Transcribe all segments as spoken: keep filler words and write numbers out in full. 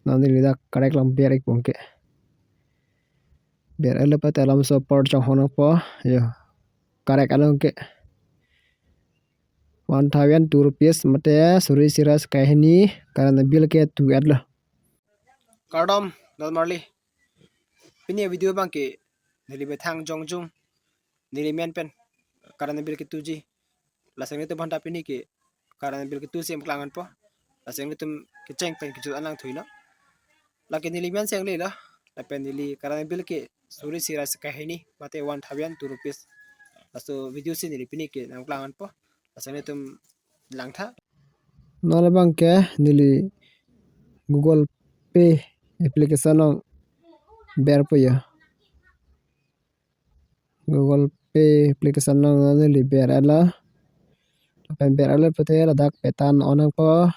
Non neli dak karek along ber-ikpo ke. Ber-etlo pute alam so apor chonghong nangpo. Yo. Karek along ke. One thousand two rupees mate suri sira sekai hini current bill ke tu-etlo. Kardom, don marli. Pini video abang ke neli methang jongjung, neli men pen current bill ketuji. Lasi nanglitum aphanta pini ke current bill ketusi nangpaklang-anpo. Lasi nanglitum kecheng pen kejut an langthuilo. Lake neli men si nanglelo. Lapen neli current bill ke suri sira sekai hini mate one thousand two rupees. Laso video si neli pini ke nangpaklang-anpo. Lasi nanglitum langtha. Non abang ke neli Google Pay application along berpo ya. Google Pay application along non neli ber-etlo. Lapen ber-etlo pute ladak petan on nangpo.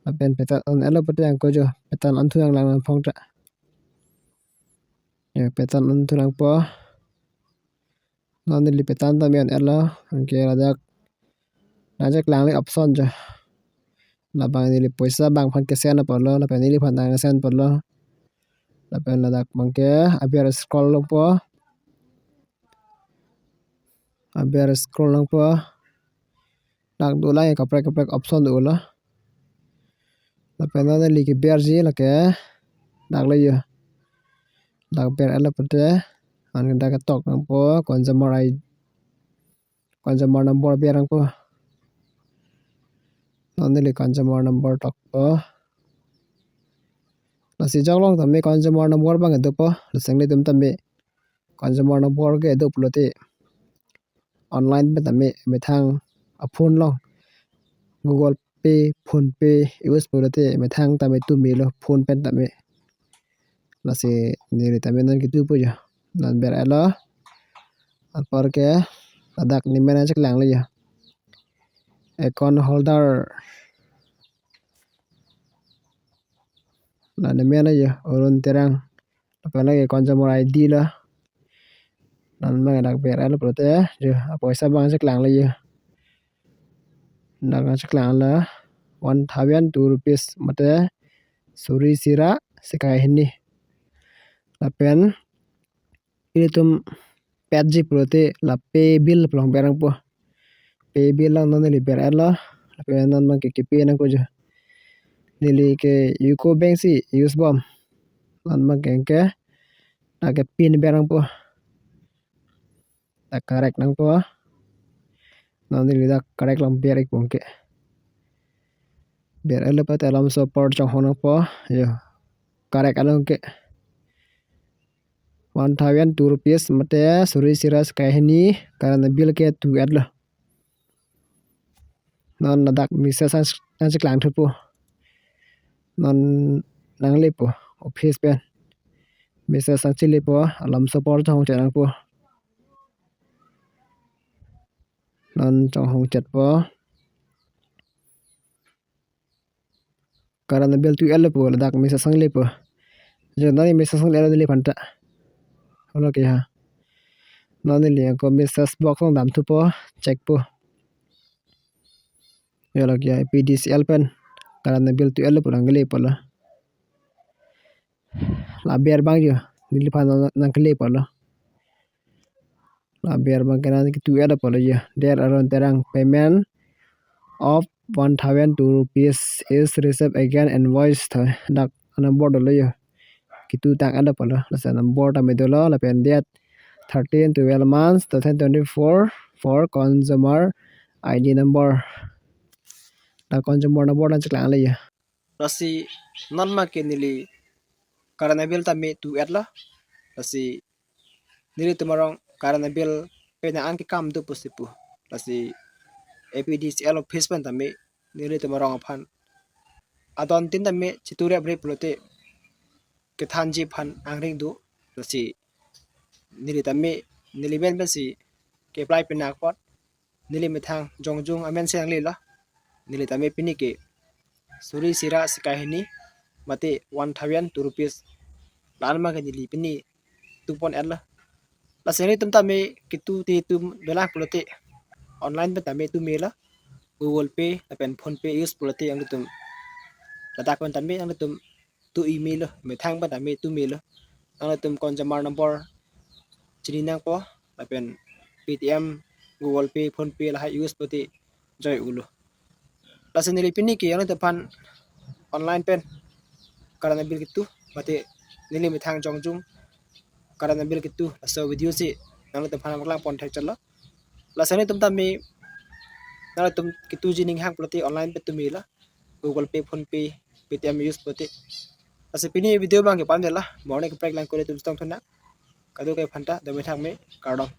Lapen petan on-etlo pute angko jo petan on thu nanglang nangphong ta. Ya, petan on thu nangpo. Non neli petan tame on-etlo. Anke ladak nangcheklang le option jo. Labang neli poisa bang aphan ke-send apotlo, lapen neliphan tang send apotlo. Lapen ladak abang ke aber scroll longpo. Aber scroll longpo. Dak dolang kaprek kaprek option dolo. Lapen non neli keberji lake daklo ya. Dak ber-etlo pute. Anke dak ketok nangpo consumer I D, consumer number ber nangpo. Non neli consumer number tokpo. Lasi jok along tame consumer number abang dopo. Lasi nanglitum tame consumer number kedo pulote online pen tame methang aphone along Google Pay, PhonePe use pulote methang tame tu melo phone pen tame. Lasi neli tame non ketupo ya. Non ber-etlo. Apor ke ladak nemen nangcheklanglo ya. Account holder. La nemen ya, Arun Terang. Lapen lake consumer I D lo. Non abang dak ber-etlo pute ya. Jo, apoisa abang cheklanglo ya. Dak cheklanglo one thousand two rupees mate suri sira sekai hini. Lapen ilitum petji pulote la pay bill pu along ber nangpo. Pay bill along non neli ber-etlo. Lapen non abang ke kepay nangpo jo. Neli ke UCO Bank si use bom. Non abang ke anke dak ke pin ber nangpo. Dak karek nangpo. Non neli dak karek along ber-ikpo ke. Ber-etlo pute alam so apor chonghong nangpo. Yo. Karek along ke. One thousand two rupees mate suri sira sekai hini current bill ke tu-etlo. Non ladak message nang, nangcheklang thupo. Non nanglepo office pen. Message nangchelepo, alam so apor chonghong chet nangpo. Non chonghong chetpo. Current bill tu-etlo pu ladak message nanglepo. Jo, non message nangle-etlo neliphan ta. Holo ke ha. Non neli angko message box along dam thupo, check po. Yo, lake APDCL pen current bill tu-etlo pu nangkele apotlo. La aber abang jo, neliphan nang, nangkele apotlo. La aber abang ke nangketu-et apotlo ya. Dear Arun Terang, payment of one thousand two rupees is received against invoice tho. Dak number dolo ya. Ketu tang-et apotlo. Laso number tame dolo lapen date thirteen twelve months two thousand twenty-four for consumer I D number. Dak consumer number nangcheklanglo ya. Lasi non abang ke neli current bill tame tu-etlo. Lasi nelitum arong current bill penang an ke kam do pusi pu. Lasi APDCL office pen tame nelitum arong aphan adon tin tame chiturep rep pulote kethanji aphan angring do. Lasi neli tame neli men pensi ke-apply pinak apot neli methang jongjung amen si nanglelo. Neli tame pini ke suri sira sekai hini mate one thousand two rupees. La-an abang ke neli pini tupon-etlo. Lasi nanglitum tame ketu te tu dolang pulote online pen tame tu melo. Google Pay lapen PhonePe use pulote nanglitum ladak pen tame nanglitum tu-i melo, methang pen tame tu melo. Nanglitum consumer number chini nangpo, lapen Paytm, Google Pay, PhonePe lahai use pulote joi-ulo. Lasi neli pini ke nanglitum aphan online pen current bill kitu, mate neli methang jongjung current bill kitu, laso video si nanglitum aphan nangpaklang pon thekchotlo. Lasi nanglitum tame nanglitum kituji ning hang pulote online pen tu melo, Google Pay, PhonePe, Paytm use pulote. Lasi pini video abang ke pu-an det lo, mo arni kaprek lang kore tum chetong thunang. Kadokave aphanta dome thakme, kardom.